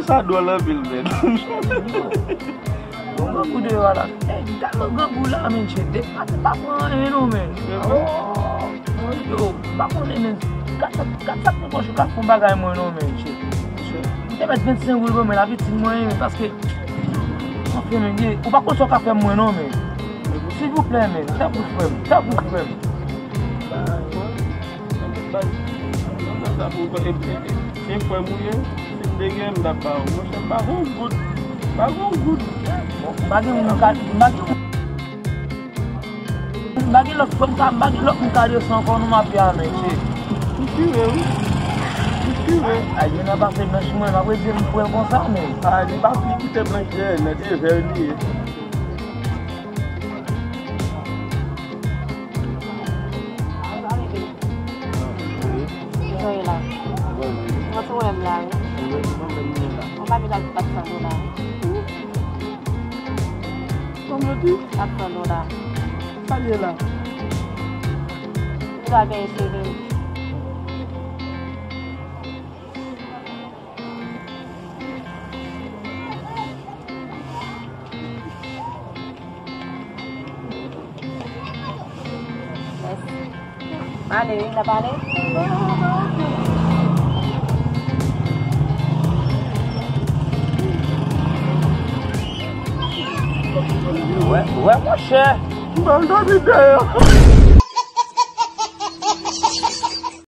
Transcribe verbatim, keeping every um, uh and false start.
Sa dwòl anpil, men. Bon, grangou deyò a la. Ey, gade lòt grangou la, men, che. Depa se pa pran anyen, non, men. Yo, m pa konnen, men. Gad sa, gad sa k nan pòch ou ka fè yon bagay mwen, non, men, che. Ou te mèt vennsenk goud ban mwen, lavi ti mwen, men, paske. Anfen, men, ye, ou pa konn sa w ka fè mwen, non, men. Silvouplè, men, tanpri, frè m, tanpri, frè m. Sa pou fè, e, e, e, se frè m ou ye, si m te gen, m t ap ba ou. Monchè, m pa gen yon goud, m pa gen yon goud. Bon, m pa gen moun ka, m pa gen moun, m pa gen lòt frè, m ka, m pa gen lòt moun ka desann ankò, non, m ap pale, che. M sire, wi. M sire. Ay, yo nan pase blanch mwen, m ap rete m pran konsa, men. A, li pa pli kite blanch dèyè, nan te vè li ye. Sa ye la? Mwen tou wè m la, wi. Mwen pa met ak kat san dola, wi. Kòman di? Kat san dola. Sa ye la? Li pa genyen seve. Mèsi. Ale, wi, n ap ale. Wè, wè, monchè. M pral dòmi deyò.